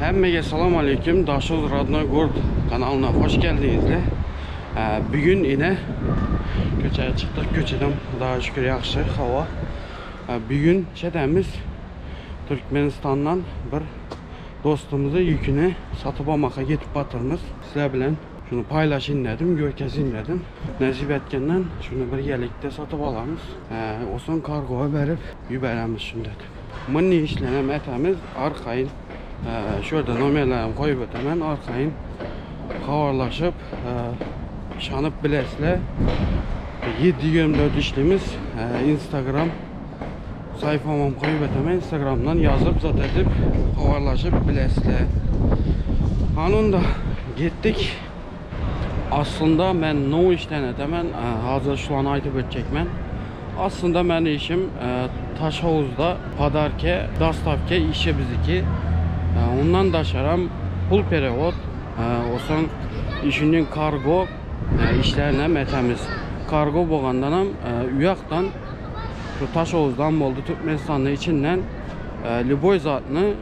Hemmege salam aleýkum Daşoguz Rodnoý Gorod kanalyna hoş geldiňizle. Bugün ine köçä çykdyk. Köçeden Hudaýa şükür ýagşy hawa. Bugün şedemiz Türkmenistandan bir dostumyzy ýüküni satyp almaka getip batyrmyz. Sizler bilen şuny paýlaşyn dedim, görkezin dedim. Nesip etkenden şuny birgelikde satyp alamyz. Onsoň kargoya berip ýüberemiz şuny dedim. Muny işlenem etemiz arkaýyn şu ýerde nomerlerimi goýup ötemen arkaýyn habarlaşyp yşanyp bilesizler. 724 işlimiz Instagram sayfamam goýup ötemen Instagramdan ýazyp zat edip habarlaşyp bilesizler. Anunda gitdik. Aslında men no işden etemen hazır şulany aýdyp ötjek men. Aslında meni işim Taşhowuzda podarke, dostavke işi biziki. Ondan daşaram pul perewod, osoň işinden kargo işlerinem etemiz. Kargo bolgandanam uýakdan şu Taşhowuzdan boldy Türkmenistanyň içinden lýuboý zatny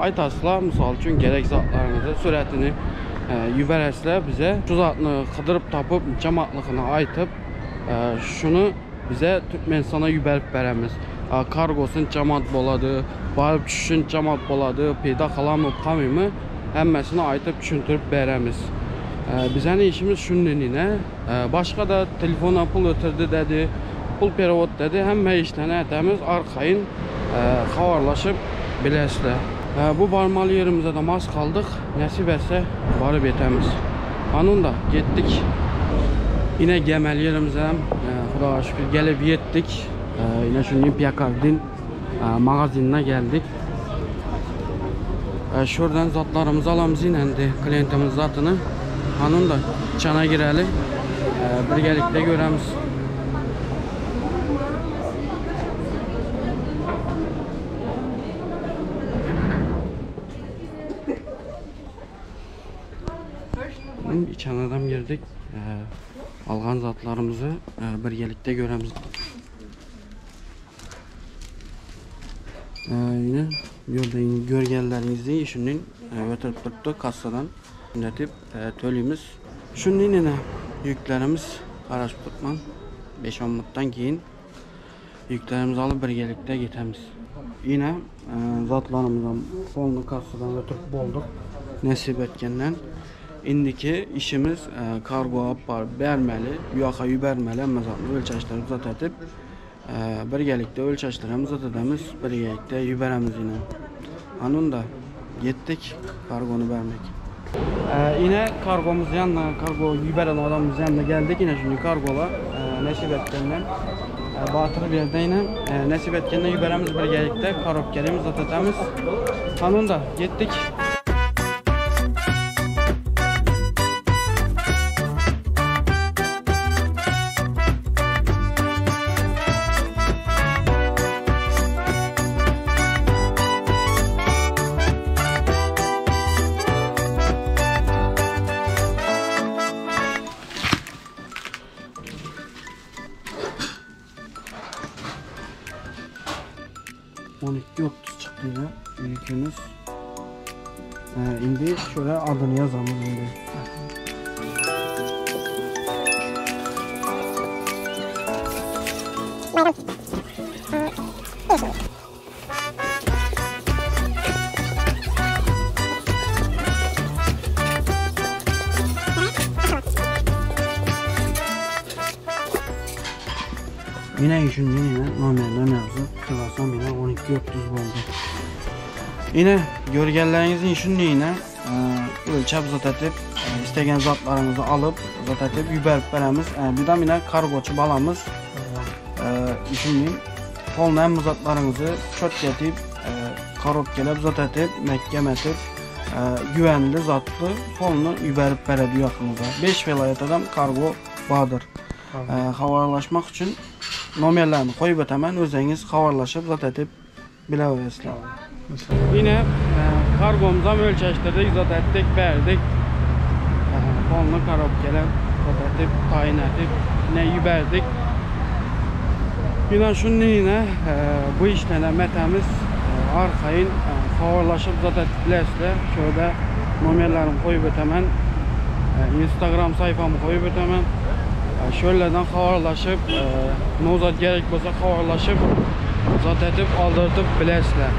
aýtasla, mysal üçin gerek zatlaryňyzy suratini ýüberesle bize şu zatny gydyryp tapyp jamatlygyny aýtyp şuny bize Türkmenistana ýüberip beremiz. Kargosy jamat bolady, baryp düşüşin jamat bolady, peýda kalammy kamymy hemmesini aýtyp düşündirip beremiz. Bizäni işimiz şundan ine. Başga da telefona pul ötürdi dedi, pul perewod dedi, hemme işlerini etemiz arkaýyn habarlaşyp bilesizler. Bu barmaly ýerimize de mas kaldyk. Nesip etse baryp ýetemiz. Anunda gitdik. Ine gemeli ýerimize hem Hudaga şükür gelip ýetdik. Ine şu Nimpiakardin magazinine geldik. Şuradan zatlarymyzy alamyz ine indi klientimiz zatyny. Anunda çana gireli. Birgelikde göremiz. İçanadan girdik. Algan zatlarymyzy birgelikde göremiz. Ine bu ýerde görgenleriňizi şuny ötürip durupdy kassadan. Netip tölimiz. Şuny ine ýüklerimiz garaşyp durman 5-10 minutdan keyin ýüklerimizi alyp birgelikde gitemiz. Ine zatlarymyzam polny kassadan ötürip bolduk. Nesip etkenden. Indiki işimiz kargo alyp baryp bermeli, ýaka ýübermeli, hemme zatny ölçeşdirip zat edip birgelikde ölçeşdiremiz zat edemiz, birgelikde ýüberemiz ine. Anunda ýetdik kargony bermek. Ine kargomuz ýanyna, kargo ýüberen adamymyz ýanyna geldik. Ine şuny kargola nesip etkenden Batyr bir ýerde ine nesip etkenden ýüberemiz birgelikde korobkelimiz zat edemiz. Anunda ýetdik. 12.30 çykdy ine ýükümiz. Indi şöyle adyny ýazamyz indi. Yine işin yine nomerden yazdı. Kilosu yine 12.30 boldy. Yine görgenleriňizin şunda yine ölçäp zat edip istegen zatlaryňyzy alyp zat edip ýüberip beremiz. Bir de yine kargoçy balamyz. Şunda polny hemme zatlaryňyzy çot getip korobkelep zat edip mekgem edip güvenli zatly polny ýüberip beredi ýakyňyza. 5 welaýatadam kargo bardyr. Habarlaşmak üçin nomerlerini goýup ötemen, özüňiz habarlaşyp zat edip bileweresizler. Ine kargomuzam ölçeşdirdik, zat etdik, berdik. Polny korobkelep zat edip, taýyn edip, ine ýüberdik. Ine şuny ine bu işlene metemiz arkaýyn. Habarlaşyp zat edip bilersizler. Şurada nomerlerimi goýup ötemen. Instagram saýfamy goýup ötemen. Şöyleden habarlaşyp, no zat gerek bolsa habarlaşyp, zat edip aldyrtyp bilersizler.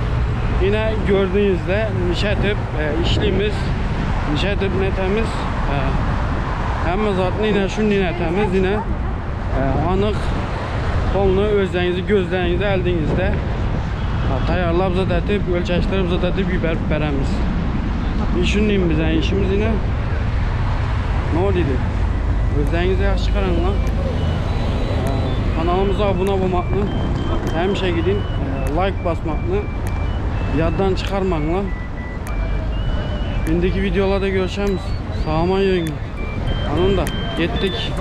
Yine gördüğünüzde nişe edip işlimiz, nişe edip netemiz. Hemme zatny yine şu netemiz yine anyk polny özleriňizi gözleriňizi eldiňizde taýýarlap zat edip, ölçeşdirip zat edip ýüberip beremiz. Şundyň bize işimiz yine. Ne dedi? Özleriňizi ýagşy garaňlar. Kanalymyza abone bolmakny, hemişe gidin like basmakny ýaddan çykarmaňlar. Indiki videolarda görüşemiz. Sağman ýörüň. Anında gittik.